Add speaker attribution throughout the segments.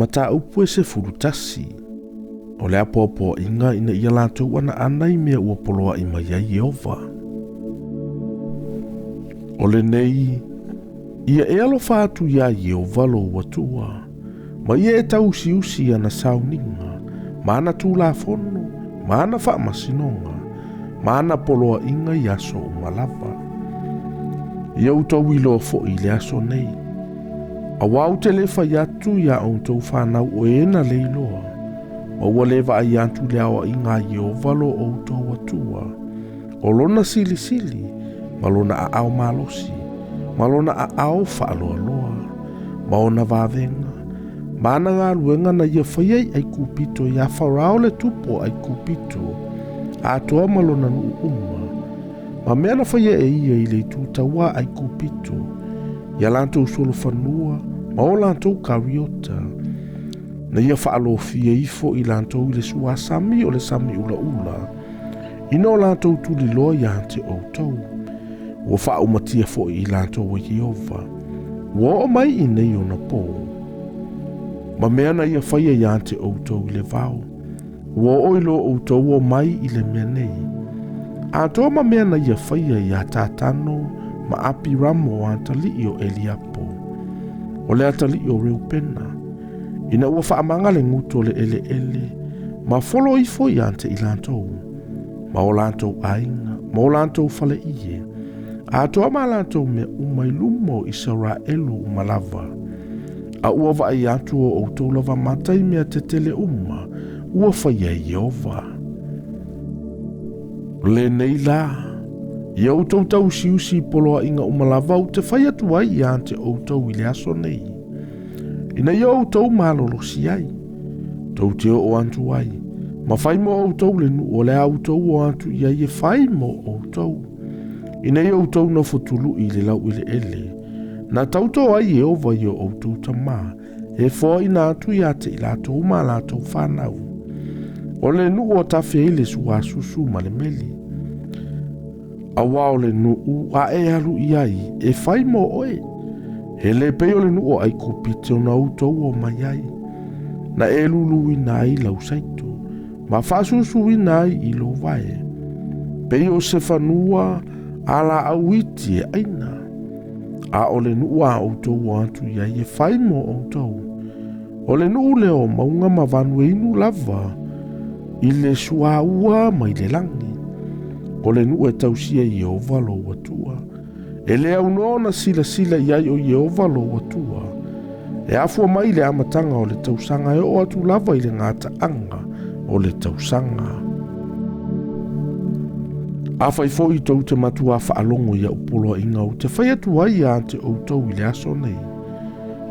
Speaker 1: Mataupu e 11. O le apoapoaiga ina ia latou anaana i mea ua poloai mai ai Ieova. O lenei, ia e alofa atu iā Ieova lou Atua, ma ia e tauusiusi i ana sauniga, ma ana tulafono, ma ana faamasinoga, ma ana poloaiga i aso uma lava. Ia outou iloa foi i le aso nei, Auā ou te le fai atu iā outou fanau o e na le iloa, ma ua le vaai atu i le aoaiga a Ieova lo outou Atua, o lona silisili, ma lona aao malosi, ma lona aao faaloaloa, ma ona vavega, ma ana galuega na ia faia i Aikupito iā Farao le tupu o Aikupito, atoa ma lona nuu uma, Ma mea na faia e ia i le itu taua a Aikupito, i a latou solofanua ma o latou kariota, na ia faalofia ifo i latou i le suasami o le sami ulaula, ina o latou tuliloa ia te outou. Ua faaumatia foi i latou e Ieova, ua oo mai i nei ona pō. Ma mea na ia faia ia te outou i le vao, Ua oo i lo outou omai i le mea nei. Atoa ma mea na ia faia iā Tatano ma Apiramo o atalii o Eliapo, o le atalii o Reupena, ina ua faamaga le gutu o le eleele, ma folo ifo ia te i latou, ma o latou aiga, ma o latou faleie, atoa ma latou mea uma i luma o Isaraelu uma lava. A ua vaai atu o outou lava mata i mea tetele uma ua faia e Ieova. Lenei lā, ia outou tauusiusi i poloaiga uma lava ou te fai atu ai ia te outou i le aso nei, ina ia outou malolosi ai, tou te oo atu ai, ma fai mo outou le nuu o le a outou o atu i ai e fai mo outou, ina ia outou nofo tului i le laueleele, Na tauto ai Ieova i o outou tamā, e foaina atu ia te i latou ma a latou fanau. O le nuu o tafe ai le suasusu ma le meli. Auā o le nuu a e alu i ai e fai mo oe, e le pei o le nuu o Aikupito na outou omai ai, na e luluina ai lau saito, ma faasusuina ai i lou vae, pei o se fanua a laau iti e aina. A o le nuu a outou o atu i ai e fai mo outou, o le nuu lea o mauga ma vanu e inu lava i le suaua mai le lagi. O le nuu e tausia e Ieova lou Atua. E le aunoa ona silasila i ai o Ieova lou Atua, e afua mai i le amataga o le tausaga e oo atu lava i le gataaga o le tausaga. Afai foi tou te matuā faalogo i au poloaiga ou te fai atu ai ia te outou i le aso nei,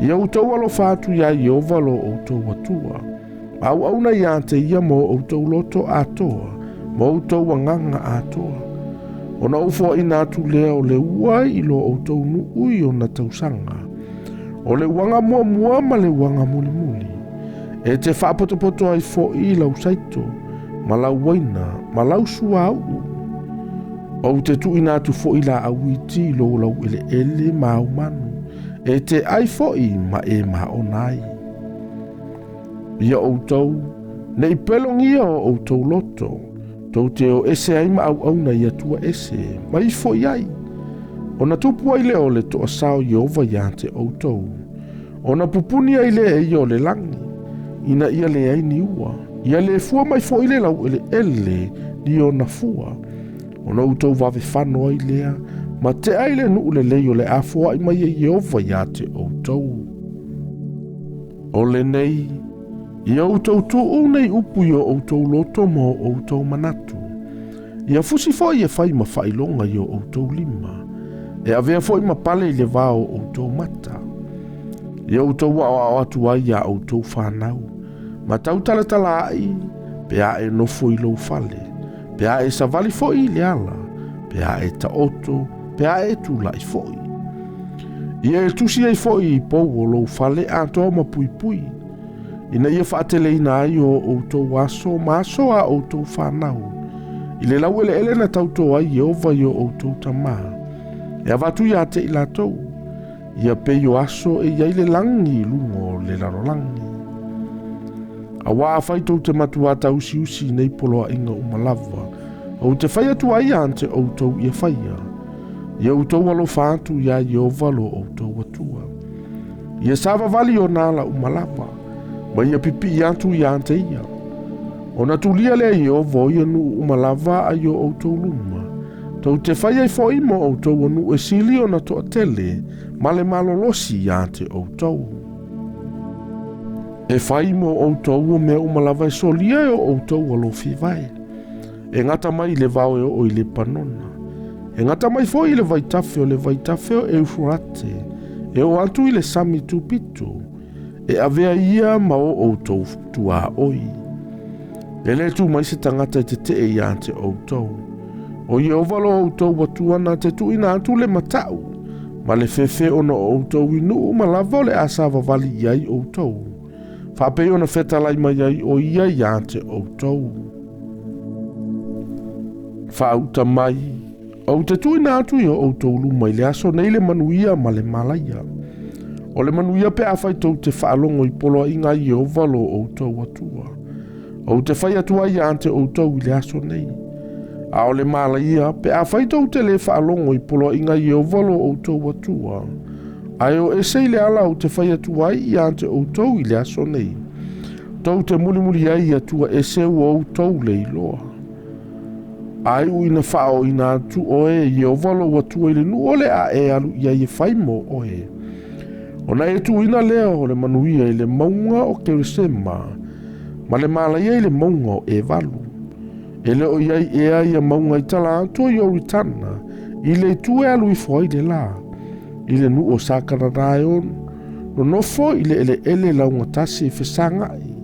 Speaker 1: ia outou alofa atu iā Ieova lo outou Atua, ma auauna ia te ia ma o outou loto atoa, ma outou agaga atoa, ona ou foaina atu lea o le ua i lo outou nuu i ona tausaga, o le uaga muamua ma le uaga mulimuli, e te faapotopoto ai foi i lau saito, ma lau uaina, ma lau suauu. Ou te tuuina atu foi laau iti i lou laueleele ma au manu, e te ai foi ma e maona ai. Ia outou, ne i pelogia o outou loto, tou te o ese ai ma auauna i atua ese, ma ifo i ai. Ona tupu ai lea o le toasao Ieova ia te outou, Ona pupuni ai lea e ia o le lagi, ina ia leai ni ua, ia le fua mai foi le laueleele ni ona fua, ona outou vave fano ai lea, ma tea ai le nuu lelei o le a foai mai e Ieova ia te outou. O lenei, ia outou tuu nei upu i o outou loto ma o outou manatu, Ia fusi foi e fai ma faailoga i o outou lima, e avea foi ma pale i le va o outou mata. Ia outou aoao atu ai iā outou fanau, ma tautalatalaai pe a e nofo i lou fale, pe a e savali foi i le ala, pe a e taoto, pe a e tulai foi. Ia e tusi ai foi i pou o lou fale atoa ma puipui, ina ia faateleina ai o outou aso ma aso a outou fanau, i le laueleele na tauto ai Ieova i o outou tamā, e avatu ia te i latou, ia pei o aso e i ai le lagi i luga o le lalolagi. Auā afai tou te matuā tausiusi i nei poloaiga uma lava, ou te fai atu ai iā te outou ia faia, ia outou alofa atu iā Ieova lo outou Atua. Ia savavali ona ala uma lava, ma ia pipii atu iā te ia. Ona tulia lea e Ieova o ia nuu uma lava a i o outou luma, tou te fai ai foʻi mo outou o nuu e sili ona toatele ma le malolosi iā te outou. E fai mo outou o mea uma lava e solia e o outou alofi vae. E gata mai i le vao e oo i Lepanona. E gata mai foi i le vaitafe o le vaitafe o Eufurate, e oo atu i le sami tupito, e avea ia ma o outou tuaoi. E le tu mai se tagata e tetee iā te outou. O Ieova lo outou Atua na te tuuina atu le matau ma le fefe ona o outou i nuu uma lava o le a savavali i ai outou, faapei ona fetalai mai ai o ia iā te outou. Faauta mai, Ou te tuuina atu i o outou luma i le aso nei le manuia ma le malaia. O le manuia pe afai tou te faalogo i poloaiga a Ieova lo outou Atua. Ou te fai atu ai iā te outou i le aso nei. A o le malaia, pe afai tou te lē faalogo i poloaiga a Ieova lo outou Atua, ae o ese i le ala ou te fai atu ai iā te outou i le aso nei, tou te mulimuli ai i atua ese ua outou le iloa. A iu ina faaooina atu oe e Ieova lou Atua i le nuu o le a e alu i ai e fai mo oe, ona e tuuina lea o le manuia i le mauga o Keresema ma le malaia i le mauga o Evalu. E le o i ai ea ia mauga i tala atu o Ioritana i le itu e alu ifo ai le lā, i le nuu o Sakanana e nonofo i le eleele laugatasi e fesagai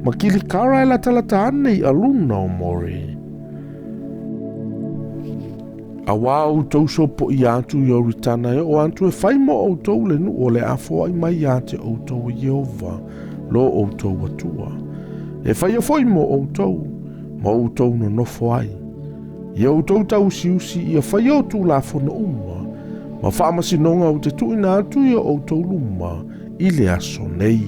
Speaker 1: ma Kilikara e latalata ane i aluna o More. Auā outou sopoia atu i Ioritana e oo atu e fai mo outou le nuu o le a foai mai iā te outou e Ieova lo outou Atua, e faia foi mo outou, ma outou nonofo ai. Ia outou tausiusi ia faia o Tulafono uma ma faamasinoga ou te tuuina atu i o outou luma i le aso nei.